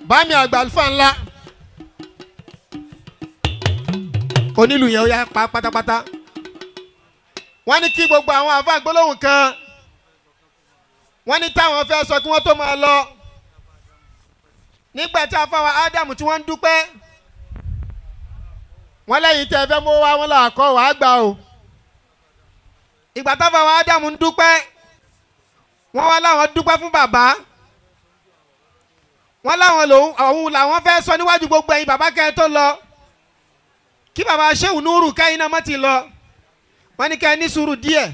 Bámi àgbà àlùfáà ńlá onílù yẹn ó yá pa pátápátá. Wọ́n ní kí gbogbo àwọn àfáà gbólóhùn kan wọ́n ní táwọn fẹ́ sọ kí wọ́n tó máa lọ. Nígbà tí àfáà Ádámù tí wọ́n ń dúpẹ́, wọ́n lẹ́yìn tẹ́ fẹ́ mú wá wọn là kọ́ wàá gbà o. Ìgbà táfáà Ádámù ń dúpẹ́, wọ́n wá láwọn dúpẹ́ fún bàbá. Wọ́n láwọn lòun òun làwọn fẹ́ sọ níwájú gbogbo ẹ̀yin bàbá kẹ́ ẹ tó lọ. Kí bàbá Shehu Nuru kẹ́yìn náà mọ́ ti lọ. Wọ́n ní kẹ́ ẹ ní sùúrù díẹ̀.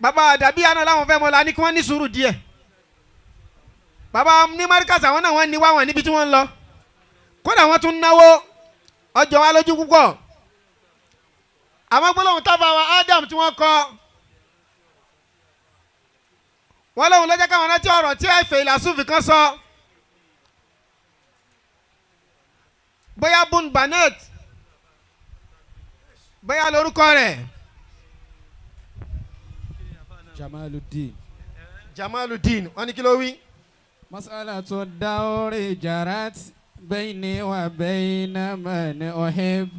Bàbá àdàbí àná làwọn fẹ́ mọ́ la ní kí wọ́n ní sùúrù díẹ̀. Bàbá ní Markaz àwọn náà wọ́n ní wá wọn níbi tí wọ́n ń lọ. Kódà wọ́n tún náwó ọjọ́ wa lójú púpọ̀. Àwọn gbólóhùn tábà wa Adam tí wọ́n kọ. Wọ́n lóhun ló jẹ́ káwọn rántí ọ̀rọ̀ tí ẹ̀fẹ̀ ìlàsùfì kan sọ. Bóyá Bun Barnett bóyá lórúkọ rẹ̀. Jamaluddin. Jamaluddin wọ́n ní kí ló wí. Masalatu dawri jarat bayni wa bayna man uhib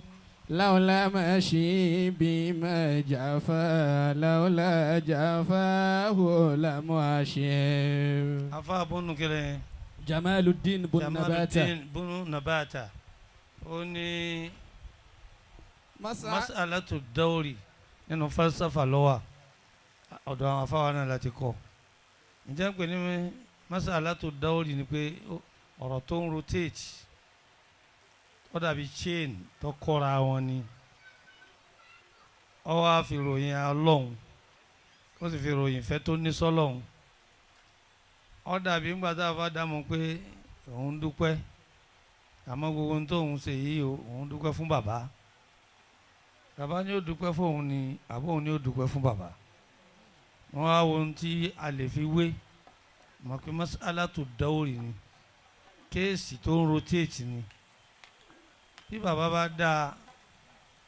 lawla mashi bima jafa lawla jafahu lam ashib. Afa bunu kele. Jamaluddin bun Nabata. Jamaluddin bunu Nabata. Ó ní masalatu dawri nínú falsafa ló wà ọ̀dọ̀ àwọn afáwa náà láti kọ́. Ǹjẹ́ ń pè ní masalatu dawri ni pé ọ̀rọ̀ tó ń rotate ó dàbí chain tó kọ́ra wọn ni. Ó wá fi ròyìn Ọlọ́hun, ó sì fi ròyìn ìfẹ́ tó ní sọ́lọ́hun. Ó dàbí ńgbà tá a fa dààmú pé òun dúpẹ́, àmọ́ gbogbo ohun tóun ṣe yìí òun dúpẹ́ fún bàbá. Bàbá ni ó dúpẹ́ fún òun ni àbó òun ni ó dúpẹ́ fún bàbá. Wọ́n á wo ohun tí a lè fi wé mọ̀ pé masalatu dawri ni, kéèsì tó ń rotate ni. Bí bàbá bá dáa,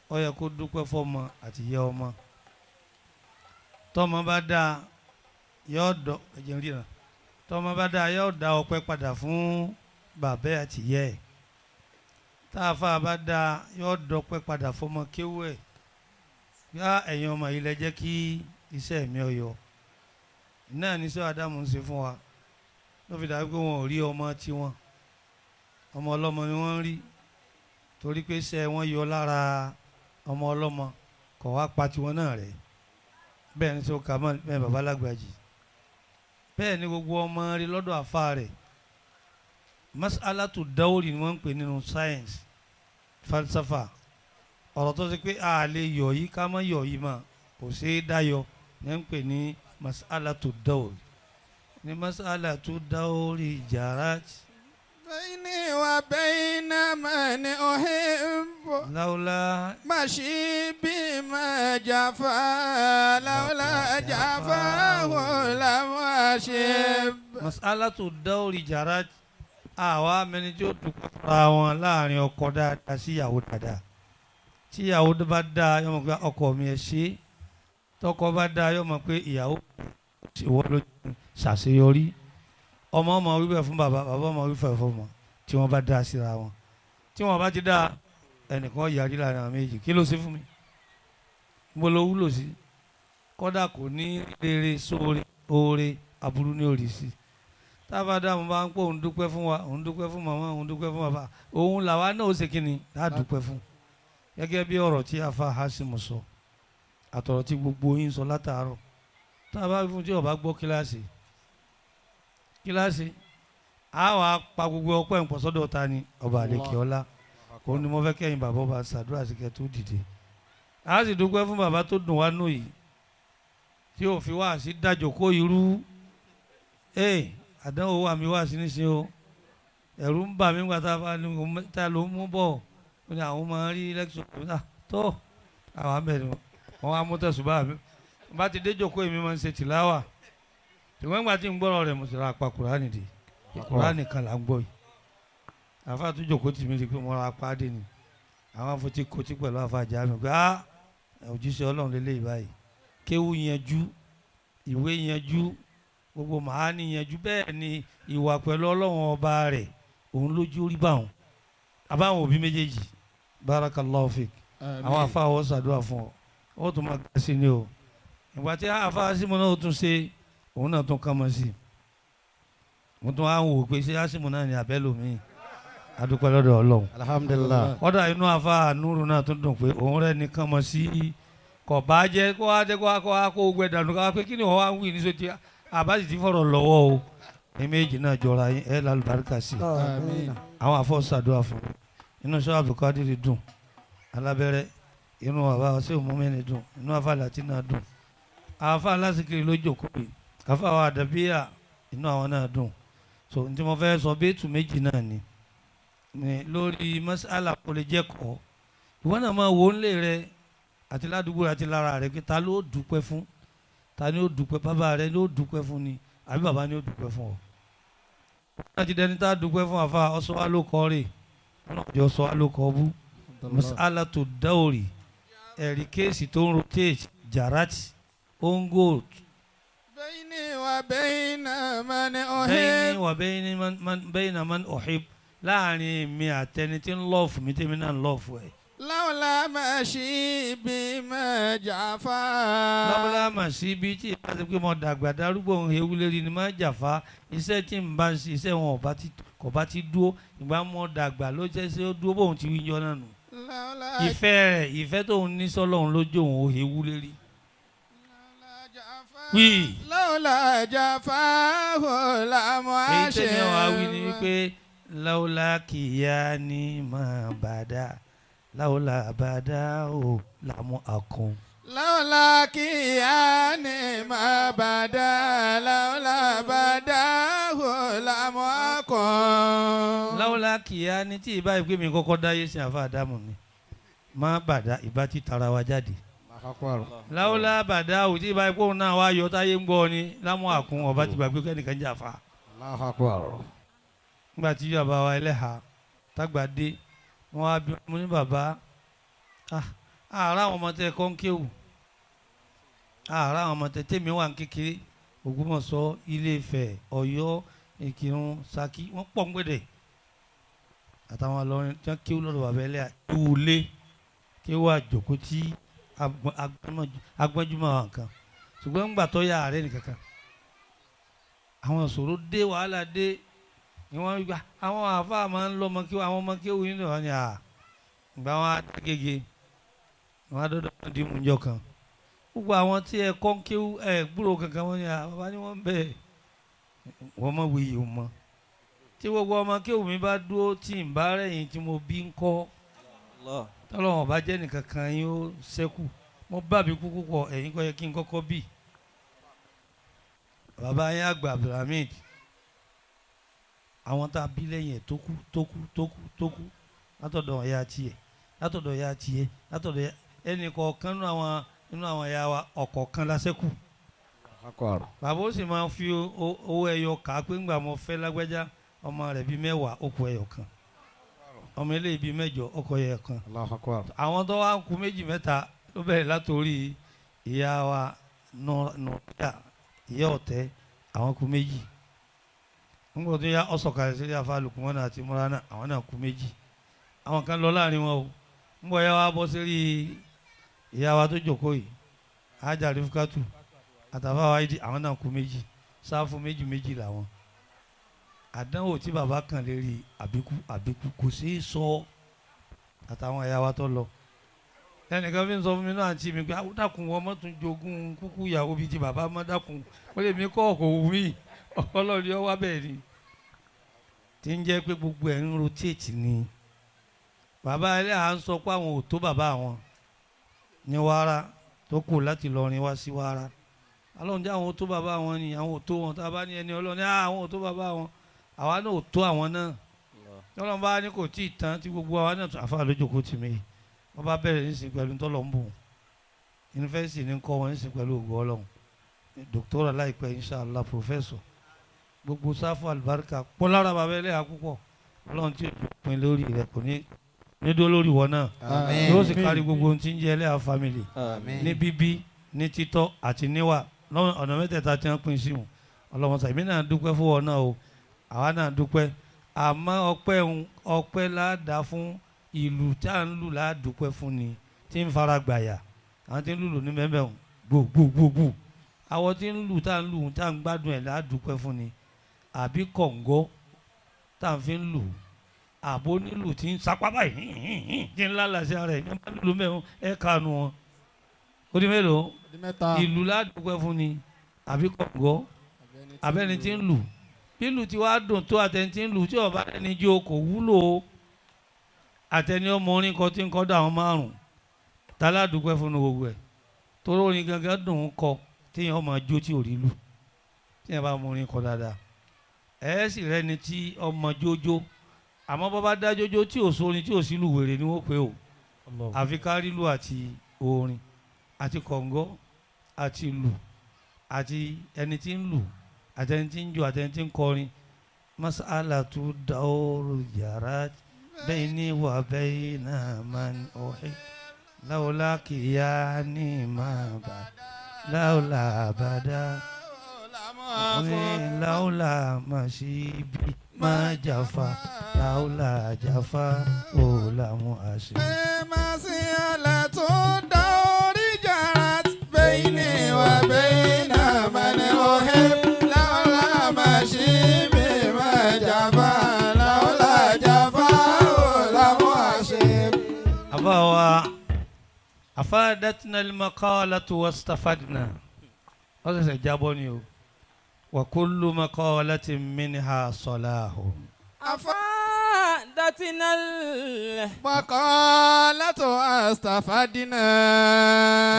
ó yẹ kó dúpẹ́ fọ́mọ àti ìyá ọmọ. Tọ́mọ bá dáa, yóò dọ̀ ẹ̀jẹ̀ ríran. Tọ́mọ bá dáa, yóò dá ọpẹ́ padà fún bàbá àti ìyá ẹ̀. Táàfà bá dáa, yóò dọpẹ́ padà fọ́mọ kéwú ẹ̀. Yá ẹ̀yin ọmọ yìí lẹ jẹ́ kí iṣẹ́ mi ó yọ. Náà ní sọ Ádámù ń ṣe fún wa. Ló fi dàbí pé wọn ò rí ọmọ tiwọn. Ọmọ ọlọ́mọ ni wọ́n ń rí. Torí pé iṣẹ́ wọn yọ lára ọmọ ọlọ́mọ kò wá pa tiwọn náà rẹ̀. Bẹ́ẹ̀ ni sọ Kamal, bẹ́ẹ̀ bàbá lágbàjì. Bẹ́ẹ̀ ni gbogbo ọmọ rí lọ́dọ̀ àfa rẹ̀. Masalatu dawri ni wọ́n ń pè nínú science, falsafa. Ọ̀rọ̀ tó ṣe pé a lè yọ̀ yìí ká má yọ̀ yìí mà kò ṣeé dáyọ̀ ní ń pè ní masalatu dawri. Ní masalatu dawri jarat. Bayni wa bayna man uhibbu. Lawla. Mashi bima jafa lawla jafahu lam ashib. Masalatu dawri jarat. Àwa mẹni tí ó dúpẹ́ fúnra wọn láàrin ọkọ dáadáa sí ìyàwó dáadáa. Tí ìyàwó bá dáa yóò mọ̀ pé ọkọ mi ẹ̀ ṣe. Tọkọ bá dáa yóò mọ̀ pé ìyàwó ìwọ ló ṣàṣeyọrí. Ọmọ ọmọ wíwẹ̀ fún bàbá, bàbá ọmọ wíwẹ̀ fún ọmọ tí wọ́n bá dáa síra wọn. Tí wọ́n bá ti dáa, ẹnìkan yarí láàrin àwọn méjì. Kí ló ṣe fún mi? Mo lọ wúlò sí. Kódà kò ní rere sóore, oore aburú ní òrì sí. Tábà dáhùn bá ń pò òun dúpẹ́ fún wa, òun dúpẹ́ fún màmá, òun dúpẹ́ fún bàbá. Òun làwa náà ó ṣe kí ni? Á dúpẹ́ fún. Gẹ́gẹ́ bí ọ̀rọ̀ tí afa Hasimu sọ, àtọ̀rọ̀ tí gbogbo yín sọ látàárọ̀. Tábà fún tí ó bá gbọ́ kíláàsì, kíláàsì, á wà pa gbogbo ọpẹ́ ń pọ̀ sọ́dọ̀ ta ni ọba àlekè ọlá. Òun ni mo fẹ́ kẹ́yìn bàbá ọba ṣàdúrà sí kẹ́ tó dìde. A sì dúpẹ́ fún bàbá tó dùn wá nù yìí, tí ò fi wá sí dájòkó irú. Àdánwò wà mí wá sí nísìnyí o. Ẹ̀rù ń bà mí nígbà tá a ló mú bọ̀. Ó ní àwọn máa ń rí lẹ́kṣọ̀ náà tó àwọn abẹ́rẹ́ wọn á mú tẹ̀sùbá mi. Bá ti dé jòkó èmi máa ń ṣe tìláwà. Ṣùgbọ́n nígbà tí ń gbọ́rọ̀ rẹ̀ mo sì ra apá Kùránì dé. Kùránì kan là ń gbọ́ yìí. Àfa tó jòkó tì mí di pé mo ra apá dé ni. Àwọn afọtí kotí pẹ̀lú àfa àjà mi pé á òjíṣẹ́ Ọlọ́run lélẹ́yìí báyìí. Kéwú yanjú, ìwé yanjú, gbogbo màá ní yanjú. Bẹ́ẹ̀ ni ìwà pẹ̀lú Ọlọ́run ọba rẹ̀. Òun lójú orí báwọn àbáwọn òbí méjèèjì. Barakallahu fik. Àwọn afa wọ́n ṣàdúrà fún ọ, ó tún máa gbà sí ni o. Ìgbà tí afa símù náà ó tún ṣe, òun náà tún kàn mọ́ sí i. Mo tún á wò pé ṣé asimu náà ni àbẹ́lòmíì. Adúpẹ́ lọ́dọ̀ Ọlọ́run. Alhamdulillah. Kọ́dà inú afa Nuru náà tún dùn pé òun rẹ̀ nìkan mọ̀ sí kọ̀ bá jẹ́ kó wá jẹ́ kó wá kó wá kó gbẹ dànù ká pé kí ni wọ́n wá ń wí ní sotí àbá sì ti fọ̀rọ̀ lọ́wọ́ o. Ní méjì náà jọra yín ẹ̀ lálùbáríkà sí i. Àmín. Àwọn afọ ṣàdúrà fún mi. Inú sọ Abdulkadir dùn alábẹ́rẹ́, inú bàbá ṣé òmùmẹ́ni dùn, inú afa Láti náà dùn, afa alásikiri ló jókòó yìí, afa àwọn àdàbíyà, inú àwọn náà dùn. So n tí mo fẹ́ sọ béètù méjì náà ni ni lórí masala kò lè jẹ́ kọ́. Ìwọ náà máa wò ó nílé rẹ àti ládùúgbò rẹ àti lára rẹ pé ta ló dúpẹ́ fún, ta ni ó dúpẹ́? Bàbá rẹ ló dúpẹ́ fún ni àbí bàbá ni ó dúpẹ́ fún ọ? Wọ́n ti dẹni tá a dúpẹ́ fún. Àfa ọsọ wa ló kọ́ rè, ọlọ́jọ́ sọ wa ló kọ́ bú. Masala tó dáwòrì ẹ̀rí case tó ń rotate jarat ongo. بيني وبين من bẹ́ẹ̀ni أحب. Wà bẹ́ẹ̀ni bẹ́ẹ̀ni man uhib, láàrin mi àtẹni tí ń love mi, tèmi náà ń love ẹ̀. لولا مشيبي ما جفا. Lọ́wọ́lá mà sí ibi tí ìbá ti pé mo dàgbà darúgbó òun ewu lérí ni má jàfa iṣẹ́ tí n bá ń ṣe, iṣẹ́ wọn ọba ti kò bá ti dúró. Ìgbà mo dàgbà ló jẹ́ ṣé ó dúró bóun ti wí jọ náà nù. لولا Ìfẹ́ rẹ̀, ìfẹ́ tóun ní sọ́lọ́run lójú òun ò ewu lérí. جفا. Wí. لولا جفاه لم Èyí tẹ́mi àwọn awí ni أشب. wípé láwùlá kìíyá ni máa bàdá, láwùlá bàdá ò làmú àkùn. لولا كياني ما بدا، لولا بداه لم أكن. Láwùlá kìíyá ni tí ìbá ìpè mi kọ́kọ́ dáyé sí àfa àdámù mi má bàdá, ìbá ti tara wa jáde. Láwùlá bàdá ò tí ìbá ìpò náà wá yọ táyé ń gbọ́ ni lámú àkùn, ọba ti gbàgbé kẹ́nìkan jà fa. Nígbà tí bàbá wa ẹlẹ́hà tágbà dé, wọ́n wá bí mo ní bàbá, ah, àárá àwọn ọmọ tẹ kọ́ ń kéwù, àárá àwọn ọmọ tẹ tèmi wà ń kékeré. Ògbómọ̀ṣọ́, Ilé Ifẹ̀, Ọ̀yọ́, Ìkìrun, Ṣakí, wọ́n pọ̀ ń gbẹ̀dẹ̀ àtàwọn Ìlọrin tí wọ́n kéwù lọ́dọ̀ bàbá ẹlẹ́hà, kéwù lé kéwù àjòkó tí agbọ́njúmọ̀ àwọn kan. Ṣùgbọ́n ńgbà tó yà àárẹ̀ nìkankan, àwọn ìṣòro dé, wàhálà dé, ni wọ́n gbà àwọn àáfàá máa ń lọ ọmọ kéwù, àwọn ọmọ kéwù yìí nìyẹn ni à gbà wọn á gègé wọn á dọ́dọ̀ wọn di múnjọ kan. Gbogbo àwọn tí ẹ kọ́ ń kéwù ẹ gbúrò kankan, wọn ni à bàbá ni wọ́n bẹ̀ wọ́n mọ̀ wíyì mọ́. Tí gbogbo ọmọ kéwù mi bá dúró tí ń bá rẹ̀yìn tí mo bí ń kọ́, tọ́lọ́wọ́n bá jẹ́ nìkan kan yín ó ṣẹ́kù. Mo bá mi kú púpọ̀, ẹ̀yin kọ́ yẹ kí n kọ́kọ́ bì. Bàbá yín àgbà Abdulhamid, àwọn tá a bí lẹ́yìn ẹ̀ tó kú tó kú tó kú tó kú látọ̀dọ̀ ìyá tiẹ̀, látọ̀dọ̀ ìyá tiẹ̀, látọ̀dọ̀ ẹnì kọ̀ọ̀kan nínú àwọn ìyá wa, ọ̀kọ̀ọ̀kan la ṣẹ́kù. Bàbá ó sì máa fi owó ẹyọ kà á pé ńgbà mo fẹ́ lágbájá, ọmọ rẹ̀ bíi 10, ó kù ẹyọ kan, ọmọ eléyìí bíi 8, ó kù ẹyọ kan. Àwọn tó wá ń kú méjì mẹ́ta ló bẹ̀rẹ̀ látòrí ìyá wa nùrà, ìyá ọ̀tẹ́, àwọn kú méjì. Nígbà tó yá ọ̀sọ̀kalẹ̀ sílẹ̀ afa Lukumana àti Murana, àwọn náà kú méjì. Àwọn kan lọ láàrin wọn o. Nígbà yá wa bọ́ sírí ìyá wa tó jókòó yìí, Haja Rifkatu àtàfà wa ìdí, àwọn náà kú méjì. Sáfù méjì méjì làwọn. Àdánwò tí bàbá kan lè rí àbíkú àbíkú kò sí sọ àtàwọn ìyá wa tó lọ. Ẹnìkan fi ń sọ fún mi náà àǹtí mi pé dákun wọn mọ́ tún jogún kúkú ìyàwó bíi ti bàbá mọ́, dákun wọ́n lè mí kọ́ ọ̀kọ̀ wù mí, ọlọ́ọ̀ni ọ wá bẹ́ẹ̀ ni. Tí ń jẹ́ pé gbogbo ẹ̀ ń rotate ni. Bàbá ẹlẹ́hà ń sọ pé àwọn ò tó bàbá àwọn ní wàrà tó kù láti lọrin wá sí wàrà. Ọlọ́run jẹ́ àwọn ò tó bàbá wọn ni, àwọn ò tó wọn. Tá a bá ní ẹni ọlọ́run ní àwọn ò tó bàbá wọn, àwa náà ò tó àwọn náà. Ọlọ́run bá ní kò tí ì tán tí gbogbo àwa náà àfa lójókòó tì mí. Wọ́n bá bẹ̀rẹ̀ nísìnyí pẹ̀lú tọ́lọ̀ ń bò. Yunifásitì ní kọ́ wọn nísìnyí pẹ̀lú ògo Ọlọ́run. Dòkítọ́rà láìpẹ́ inṣàlá, pòfẹ́sọ̀. Gbogbo sáfù àlùbáríkà pọ̀ lára bàbá ẹlẹ́hà púpọ̀. Ọlọ́run tí yóò pin lórí rẹ̀ kò ní ní dúró lórí wọn náà. Yóò sì kárí gbogbo ohun tí ń jẹ́ ẹlẹ́hà family. Ní bíbí, ní títọ́ àti níwà. Ọ̀nà mẹ́tẹ̀ẹ̀ta tí wọ́n pín sí wọn. Ọlọ́run sàmì náà dúpẹ́ fún wọn náà o. Àwa náà dúpẹ́. Àmọ́ ọpẹ́ ń ọpẹ́ ládàá fún ìlú tá à ń lù ládùúpẹ́ fún ni tí ń fara gbàyà àwọn tí ń lùlù ní bẹ́ẹ̀ bẹ́ẹ̀ gbogbogbò àwọn tí ń lù tá à ń lù tá à ń gbádùn ẹ̀ ládùúpẹ́ fún ni àbí kọ̀ǹgọ́ tá à ń fi ń lù àbó nílù tí ń sapá báyìí tí ń lálàsí ara ẹ̀ ní bá lùlù mẹ́rin ẹ̀ kànú wọn. Ó di mélòó? Ìlú ládùúpẹ́ fún ni àbí kọ̀ǹgọ́ abẹ́ni tí ń lù bílù tí wàá dùn tó àtẹni tí ń lù tí ọba ẹni jó kò wúlò o àtẹni ọmọ orin kan tí ń kọ́ dà wọn márùn táládùúpẹ́ fún gbogbo ẹ̀ torí orin gangan dùn ún kọ tíyẹn ọmọ jó tí ò rí lù tíyẹn bá mọ orin kọ dáadáa ẹ sì rẹni tí ọmọ jójó àmọ́ bọ́ bá dá jójó tí ò sórin tí ò sí lù wèrè ni wọ́n pè o àfi ká rí lù àti orin àti kọ̀ǹgọ́ àti lù àti ẹni tí ń lù àtẹni tí ń jó àtẹni tí ń kọrin masalatu dawru jarat bayni wa bayna man uhi lawla kiyani ma ba lawla bada lawla mashibi ma jafa lawla jafa olamu asi. Masalatu dawri jarat bayni wa bayna man uhib lawla mashibi ma jafa lawla jafa olamu asib. Abawa afadatna almaqalatu wastafadna wọ́n ṣẹ̀ṣẹ̀ jábọ́ ni o wa kullu maqalatin minha salahu. أفادتنا Maqalatu astafadna.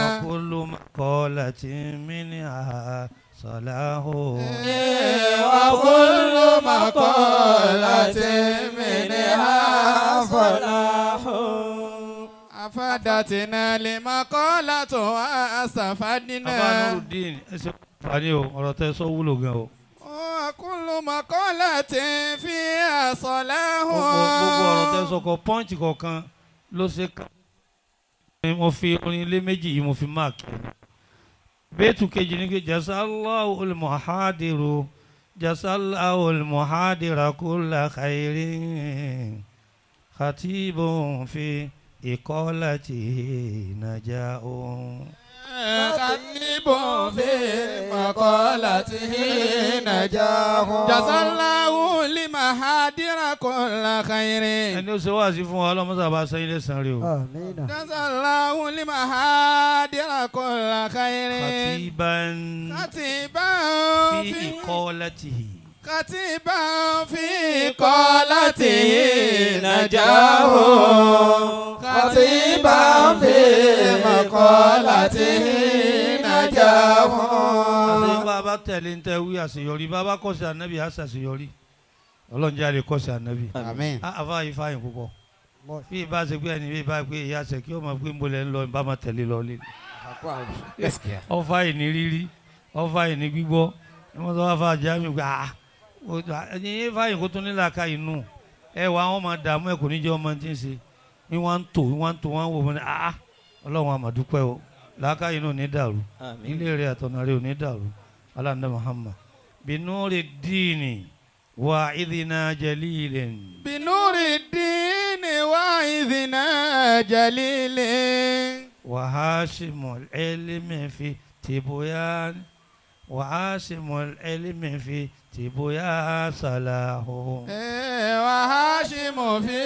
Wa kullu maqalatin minha salahu. Wa kullu maqalatin minha salahu. Afadatina limaqalatu astafadna. Afa Nurudeen ẹ ṣe fani o ọ̀rọ̀ tẹ sọ wúlò gan o. Wa kullu maqalatin fiha salahu. Gbogbo ọ̀rọ̀ tẹ sọ kọ pọ́ǹchì kọ̀ọ̀kan ló ṣe ká. Mo fi orin ilé méjì yìí mo fi máàkì. Bẹ́ẹ̀tù kejì ni pé jasallahu al-muhadiru jasallahu al-muhadira kulla khairin khatibun fi iqalatihi naja'un. خطيب في مقالته نجاح جزا الله لمحادر كل خير. Ẹni ó ṣe wáàsí fún wa ọlọ́mọsà bá sẹ́yìn lẹ́sàn-án rí o. جزا الله لمحادر كل خير. Khatiban خطيبا fi في iqalatihi. خطيبا في قالته نجاه خطيبا في مقالته نجاه. Àti bá a bá tẹ̀lé ń tẹ́ wí àṣeyọrí bá a bá kọ́sí ànábì á ṣàṣeyọrí ọlọ́run jẹ́ àlè kọ́sí ànábì. Àmín. Àfa yìí fààyàn púpọ̀ bí ibà ṣe pé ẹni bí ibà pé ìyá ṣe kí ó máa pé ń bolẹ̀ ń lọ ìbá máa tẹ̀lé lọ lé. Ọfà yìí ní rírí ọfà yìí ní gbígbọ́ wọ́n sọ wá fà jáàmì pé àá ẹni yẹn fààyàn kó tún nílà ká inú ẹ wà wọn máa dààmú ẹ kò ní jẹ́ ọmọ tí ń ṣe ní wọ́n ń tò wọ́n ń tò wọ́n ń wò wọ́n ní àá ọlọ́run àmàdúpẹ́ o làákà inú ò ní dàrú ilé rẹ̀ àtọ̀nà rẹ̀ ò ní dàrú aláǹdà Muhammad binuri diini wa idina jalilin. بنور الدين وإذنا جليل. وهاشم العلم في تبيان وعاصم العلم في تبيان صلاح. وهاشم في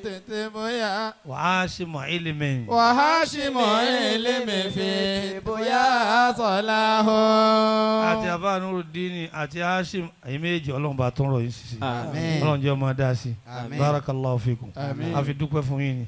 تتبيا. وعاصم علم وهاشم علم في تبيا صلاح. Àti àbá Nurudeen àti Hashim ẹ̀yin méjì ọlọ́run bá tó ń rọ̀ yín sísè Àmín. ọlọ́run jẹ́ ọmọ dá sí. Àmín. Barakallahu fikum. Àmín. A fi dúpẹ́ fún yín ni.